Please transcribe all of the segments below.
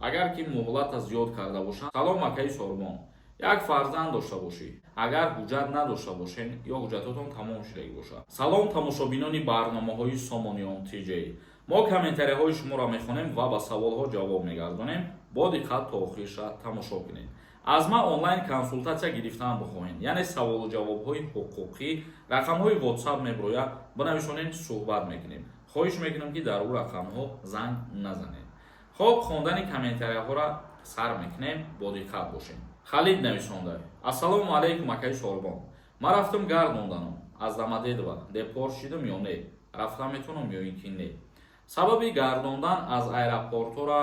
Агар ки муҳлата зиёд карда бошанд. Салом, акаи Сорбон, як фарзанд дошта бошӣ, агар ҳуҷҷат надошта бошен ё ҳуҷҷатотон тамом шудагӣ бошад. Салом, тамошобинони барномаҳои Сомониён ТЖ. Мо комментарияҳои шуморо мехонем ва ба саволҳо ҷавоб мегардонем. Бо диққат то охирша тамошо кунед. Аз ман онлайн консултатсия гирифтан бихоҳед, яъне саволу ҷавобҳои ҳуқуқӣ, рақамҳои WhatsApp меброяд, бинависонед, суҳбат мекунем. Хоҳиш мекунам, ки дар ӯ рақамҳо занг назанед. Хоб, хондани комментарияҳоро сар мекунем, бо диққат бошем. Халид нависонда: «Ассалому алайкум, акаи Сорбон, ман рафтам гардонданам аз Домодедово, депорт шидам ё не? Рафта метавонам ё ин ки не?» Сабаби гардондан аз аэропортҳоро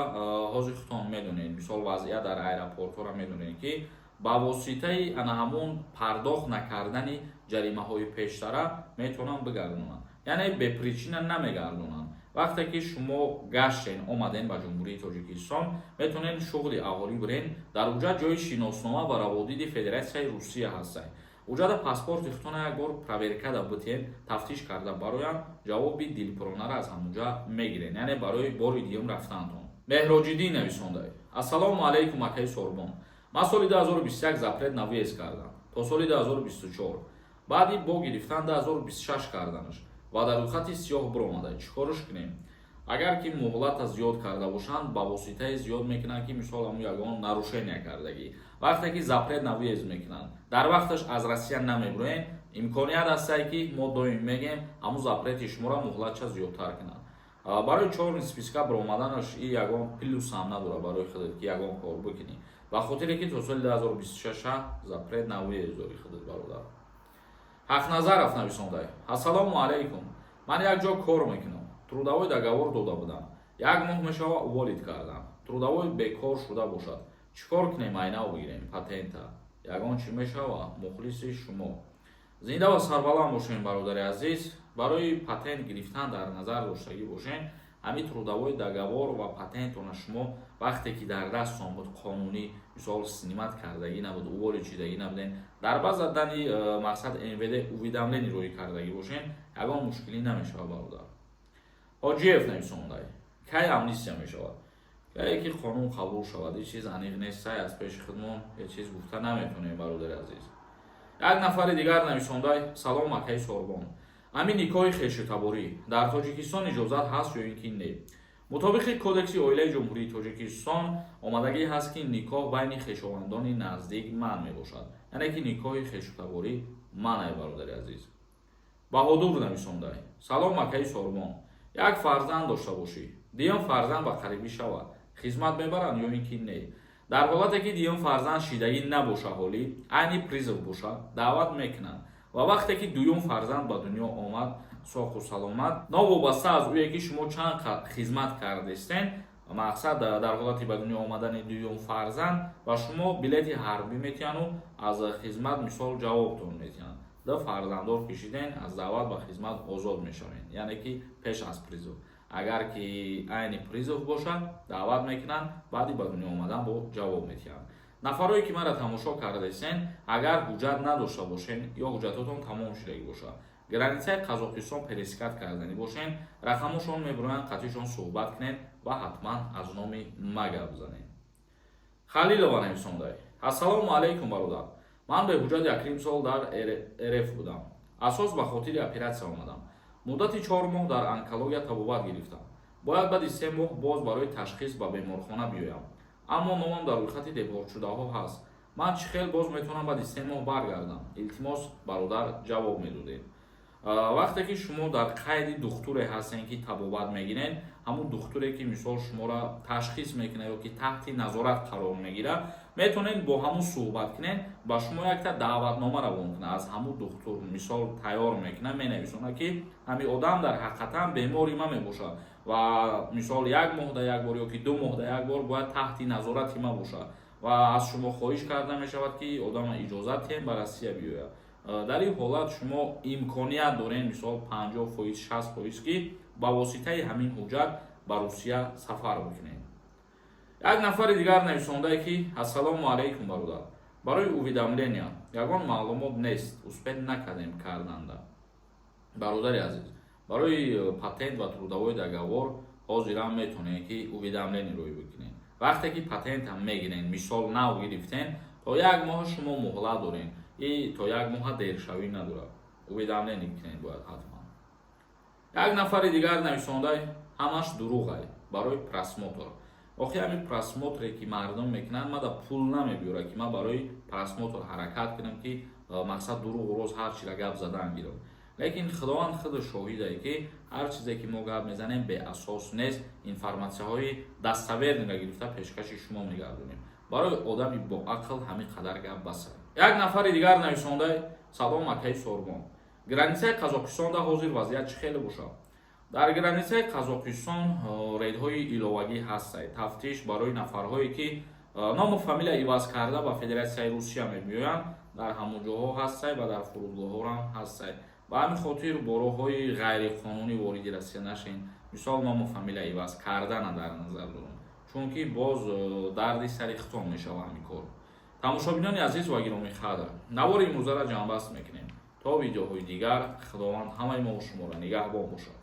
ҳозир худтон медонед. Мисол, вазъият дар аэропортҳоро медонед, ки ба воситаи ана ҳамон пардохт накардани ҷаримаҳои пештара метавонанд бигардонанд, яъне без причина намегардонанд. Вақте ки шумо гаштен, омаден ба Ҷумҳурии Тоҷикистон, метавонед шуғли аҳолӣ бирен. Дар уҷа ҷои шиноснома ва раводиди Федератсияи Русия ҳастад. Уҷада паспорти худтона як бор проверка да битен, тафтиш карда бароянд, ҷавоби дилпуронара аз ҳамунҷа мегирен, яъне барои бори дуюм рафтаантон. Меҳроҷиддин нависонда: «Ассалому алайкум, акаи Сорбон, ман соли 2021 запрет на въезд кардам то соли 2024, баъди бо гирифтан 2026 карданаш ва дар рӯйхати сиёҳ биромада. Чӣ корш кунем?» Агар ки муҳлата зиёд карда бошанд, ба воситаи зиёд мекунанд, ки мисол, ҳамун ягон нарушения кардагӣ. Вақте ки запрет на въезд мекунанд, дар вақташ аз Россия намебироем, имконият ҳастае, ки мо доим мегем, ҳамун запрети шуморо муҳлатша зиёдтар кунанд. Барои чёрный списка биромаданаш и ягон плюсам надорад барои худат, ки ягон кор бикунӣ, ба хотире ки то соли 2026 запрет на въезд дори худат, бародар. Ҳақназаров нависонда: «Ассалому алайкум, ман як ҷо кор мекунам, трудовой договор дода будам, як моҳ мешава, уволить кардам. Трудовой бекор шуда бошад, чӣ кор кунем? Айнав бигирем патента, ягон чӣ мешава? Мухлиси шумо». Зинда ва сарбаланд бошем, бародари азиз. Барои патент гирифтан дар назар доштагӣ бошем, ҳамин трудовой договор ва патентона шумо вақте ки дар дастон буд, қонунӣ, мисол, снимать кардагӣ набуд, уволить шидагӣ набудем, дар баъза дани мақсад МВД уведомление рӯй кардагӣ бошем, ягон мушкилӣ намешавад, бародар. Ҳоҷиев нависондай: «Кай амнистия мешавад?» Кае ки қонун қабул шавад. Ҳеҷ чиз аниқ нестай, аз пеши худмон ҳеҷ чиз гуфта наметонем, бародари азиз. Як нафари дигар нависондай: «Салом, акаи Сорбон, ҳамин никоҳи хешутаборӣ дар Тоҷикистон иҷозат ҳаст ё ин ки не?» Мутобиқи Кодекси оилаи Ҷумҳурии Тоҷикистон омадагӣ ҳаст, ки никоҳ байни хешовандони наздик манъ мебошад, яъне ки никоҳи хешутаборӣ манъ, бародари азиз. Баҳодур нависондай: «Салом, акаи Сорбон, як фарзанд дошта бошӣ, дуюм фарзанд ба қарибӣ шавад, хизмат мебаранд ё ин ки не?» Дар ҳолате ки дуюм фарзанд шидагӣ набоша, ҳолӣ айни призыв бошад, даъват мекунанд. Ва вақте ки дуюм фарзанд ба дунё омад соқу саломат, новобаста аз ӯе ки шумо чанд хизмат кардестен, мақсад, дар ҳолати ба дунё омадани дуюм фарзанд ба шумо билети ҳарбӣ метиҳану аз хизмат, мисол, ҷавобтон метиҳанд. Ду фарзанддор кишиден, аз даъват ба хизмат озод мешавед, яъне ки пеш аз призыв. Агар ки айни призыв бошад, даъват мекунанд, баъди ба дунё омадан бо ҷавоб метиҳанд. Нафарое ки маро тамошо кардесен, агар ҳуҷҷат надошта бошен ё ҳуҷҷатотон тамом шудагӣ бошад, границаи Қазоқистон пересекать карданӣ бошен, рақамошон мебироянд, қатишон суҳбат кунед ва ҳатман аз номи ма гап занед. Халилова нависондай: «Ассалому алайкум, бародар, ман беҳуҷҷат якним сол дар РФ будам. Асос ба хотири оператсия омадам. Муддати 4 моҳ дар онкология табобат гирифтам. Бояд баъди 3 моҳ боз барои ташхис ба беморхона биёям, аммо номам дар рӯйхати депортшудаҳо ҳаст. Ман чӣ хел боз метавонам баъди 3 моҳ баргардам? Илтимос, бародар, ҷавоб медодед». Вақте ки шумо дар қайди духтуре ҳастем, ки табобат мегиред, ҳамун духтуре ки, мисол, шуморо ташхис мекунад ё ки таҳти назорат қарор мегирад, метавонед бо ҳамун суҳбат кунед, ба шумо якта даъватнома равон кунад. Аз ҳамун духтур, мисол, тайёр мекунад, менависонад, ки ҳамин одам дар ҳақиқатан бемори ман мебошад ва, мисол, як моҳда як бор ё ки 2 моҳда як бор бояд таҳти назорати ман бошад ва аз шумо хоҳиш карда мешавад, ки одама иҷозат диҳем ба Россия биёяд. Дар ин ҳолат шумо имконият доред, мисол, 50%, 60%, ки ба воситаи ҳамин ҳуҷҷат ба Русия сафар бикунед. Як нафари дигар нависондае, ки: «Ассалому алайкум, бародар, барои уведомления ягон маълумот нест, успеть накардем карданда». Бародари азиз, барои патент ва трудовой договор ҳозирам метавонед, ки уведомление рӯй бикунед. Вақте ки патентам мегирен, мисол, нав гирифтен, то як моҳ шумо муҳлат дорен и то як моҳа дершавӣ надорад. Уведомление кунед бояд ҳатман. Як нафари дигар нависондай: «Ҳамаш дурӯғай, барои просмотр». Охи, ҳамин просмотре ки мардум мекунанд, мада пул намебиёрад, ки ман барои просмотр ҳаракат кунам, ки мақсад дурӯғу роз ҳар чиро гап задан гирам. Лекин Худованд худ шоҳидае, ки ҳар чизе ки мо гап мезанем, беасос нест. Информатсияҳои достоверныйро гирифта, пешкаши шумо мегардонем. Барои одами боақл ҳамин қадар гап баса. Як нафари дигар нависондай: «Салом, акаи Сорбон, границаи Қазоқистонда ҳозир вазъият чӣ хеле бошад?» Дар границаи Қазоқистон рейдҳои иловагӣ ҳастанд, тафтиш барои нафарҳое, ки ному фамилия иваз карда ба Федератсияи Русия мебиёянд. Дар ҳамон ҷоҳо ҳастанд ва дар фурудгоҳҳоам ҳастанд. Ба ҳамин хотир бо роҳҳои ғайриқонунӣ вориди Россия нашед, мисол, ному фамилия иваз кардана дар назар дорам, чунки боз дарди сари хитон мешава ҳамин кор. Тамошобинони азиз ва гиромиқадр, навори имрӯзаро ҷамъбаст мекунем. То видеоҳои дигар Худованд ҳамаи мо шуморо нигаҳбон бошад.